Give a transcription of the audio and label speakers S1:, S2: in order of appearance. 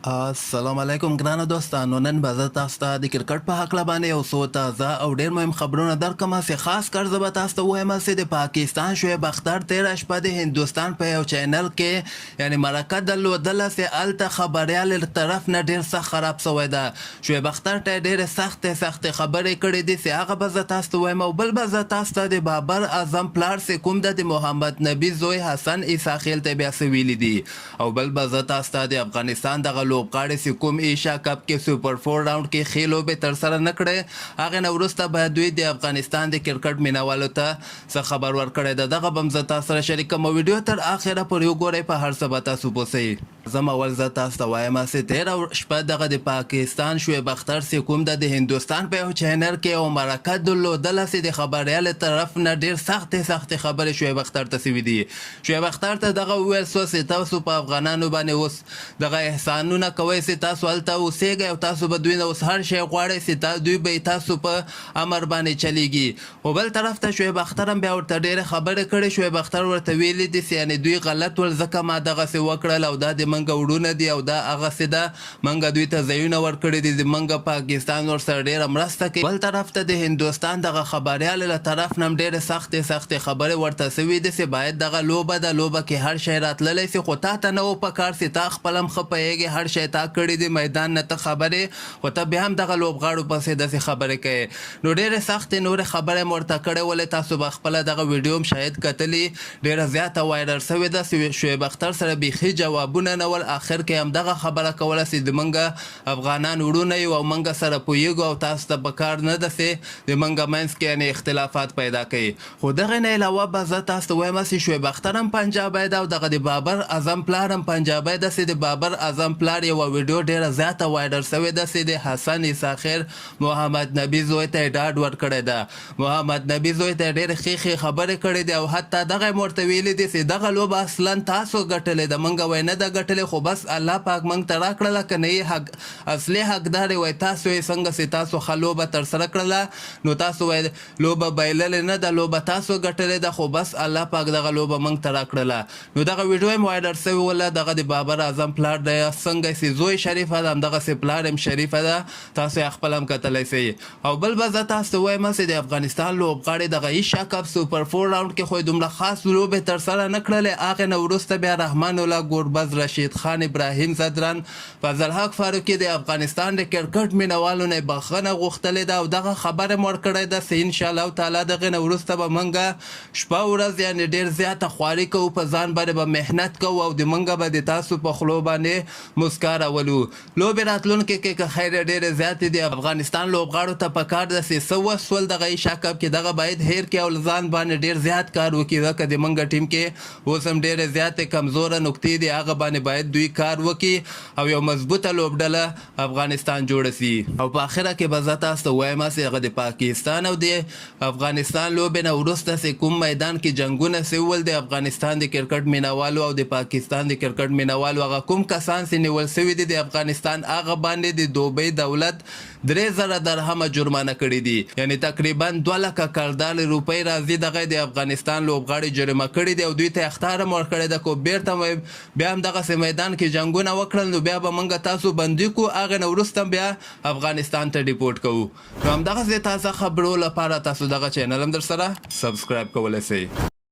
S1: السلام علیکم ګرانو دوستانو، نن به زه تاسو ته د کرکټ په هکله باندې یو څو تازه او ډیر مهم خبرونه درکړم، چې خاص کر زه به تاسو ته ووایم چې د پاکستان شعیب اختر تیره شپه د هندوستان په یو چینل کې یعنی مرکه درلودله، چې هلته خبریال له طرف نه ډیر سخت خراب شوی ده. شعیب اختر ته یې ډیرې سختې سختې خبرې کړې دي، چې هغه به زه تاسو ته ووایم. او بل به زه تاسو ته د بابر اعظم پلار چې کوم ده، د محمد نبي زوی حسن عیسی خیل ته بیا څه ویلي دي. او بل به زه تاسو ته د افغانستان دغه لوبغاړي چې کوم ایشا کپ کې سوپر فور راونډ کې ښې لوبې ترسره نه کړې، هغې نه وروسته به دوی د افغانستان د کرکټ مینوالو ته څه خبر ورکړی ده، دغه به هم زه تاسو سره شریک کوم. ویډیو تر اخره پورې وګورئ، په هر څه به تاسو پوه شئ. ځم اول زه تاسو ته وایم چې تیره شپه دغه د پاکستان شعیب اختر چې کوم ده، د هندوستان په یو چینل کې یو مرکه درلودله، چې د خبریال طرف نه ډیر سختې سختې خبرې شعیب اختر ته شوي دي. شعیب اختر ته دغه وویل سو چې تاسو په افغانانو باندې اوس دغه احسانونه کوئ، چې تاسو هلته اوسېږئ او تاسو به دوی نه اوس هر شی غواړئ، چې دوی به تاسو په امر باندې چلیږي. خو بل طرف ته شعیب اختر هم بیا ورته ډېرې خبرې کړې. شعیب اختر ورته ویلي دي چې یعنې دوی غلط ول، ځکه ما دغسې وکړل، او دا د منګه وړونه دي او دا هغسې ده، منګه دوی ته ځایونه ورکړي دي، د منګه پاکستان ورسره ډېره مرسته کوي. بل طرف ته د هندوستان دغه خبریال له طرف نه هم ډېرې سختې سختې خبرې ورته سوي دي، چې باید دغه لوبه ده، لوبه کې هر شی راتللی سي، خو تا ته نه و پکار چې تا خپله هم ښه پوهېږې، هر شی تا کړي دي، میدان نه ته خبر یې، خو ته بیا هم دغه لوبغاړو پسې داسې خبرې کوې. نو ډېرې سختې نورې خبرې هم ورته کړې ولې. تاسو به خپله دغه ویډیو هم شاید کتلي، ډېره زیاته وایرل سوې ده، چې شعیب اختر سره بیخي جوابونه نه ول. اخر کې هم دغه خبره کوله چې د مونږ افغانان وړونه یو او مونږ سره پوهیږو او تاسو ته پکار نه ده چې د مونږ منځ کې یعنې اختلافات پیدا کړئ. خو دغې نه علاوه به زه تاسو ته وایم چې شعیب اختر هم پنجابی ده او دغه د بابر اعظم پلار هم پنجابی ده، چې د بابر اعظم پلار یوه ویډیو ډېره زیاته وایرل سوې ده، چې د حسن عیسی خیل محمد نبي زوی ته یې ډاډ ورکړی ده. محمد نبي زوی ته یې ډېرې ښې ښې خبرې کړې دي او حتی دغه یې هم ورته ویلي دي چې دغه لوبه اصلا تاسو ګټلې ده، مونږ وای نه ده ګټلې، خو بس الله پاک مونږ ته راکړله، که نه یې حق اصلي حقدار یې وای تاسو یې. څنګه چې تاسو ښه لوبه ترسره کړله، نو تاسو وای لوبه بایللې نه ده، لوبه تاسو ګټلې ده، خو بس الله پاک دغه لوبه مونږ ته راکړله. نو دغه ویډیو هم وایرل شوې وله. دغه د بابر اعظم پلار دی، څنګه چې زوی شریفه ده، همدغسې پلار هم شریفه ده، تاسو یې خپل هم کتلی شئ. او بل به زه تاسو ته وایم چې د افغانستان لوبغاړي دغه ایشیا کپ سوپر فور راونډ کې خو یې دومره خاص لوبې ترسره نه کړلې. هغې نه وروسته بیا رحمان الله ګوربز، رشید خان، ابراهیم ځدران، فضل حق فاروقي د افغانستان د کرکټ مینوالو نه بخښنه غوښتلې ده او دغه خبر هم ورکړی ده چې ان شاء الله تعالی دغې نه وروسته به مونږ شپه ورځ یعنې ډېر زیاته خواري کوو، په ځان باندې به محنت کوو او د مونږ به د تاسو په خولو باندې مسکا راولو. لوبې راتلونکې کې که خیر ډېرې زیاتې دي. افغانستان لوبغاړو ته پکار ده چې څه وسول دغه ایشا کپ کې، دغه باید هېر کړي او له ځان باندې ډېر زیات کار وکړي، ځکه د مونږ ټیم کې اوس هم ډېرې زیاتې کمزوره نقطې دي، هغه باندې باید دوی کار وکړي او یو مضبوطه لوبډله افغانستان جوړه سي. او په اخره کې به زه تاسو ته ووایم چې هغه د پاکستان او د افغانستان لوبې نه وروسته چې کوم میدان کې جنګونه سوي ول، د افغانستان د کرکټ مینوالو او د پاکستان د کرکټ مینوالو هغه کوم کسان چې نیول سوي دي د افغانستان، هغه باندې د دوبۍ دولت 3000 درهمه جرمانه کړي دي، یعنې تقریبا 2 لکه کلدارې روپۍ راځي. دغه د افغانستان لوبغاړي جریمه کړي دي او دوی ته اخطار هم ورکړی ده، که بیرته بیا هم دغسې میدان کې جنګونه وکړل، نو بیا به مونږ تاسو بندي کو، هغې نه وروسته بیا افغانستان ته ډیپورټ کوو. نو همدغسې تازه خبرو لپاره تاسو دغه چینل هم درسره سبسکرایب کولی شئ.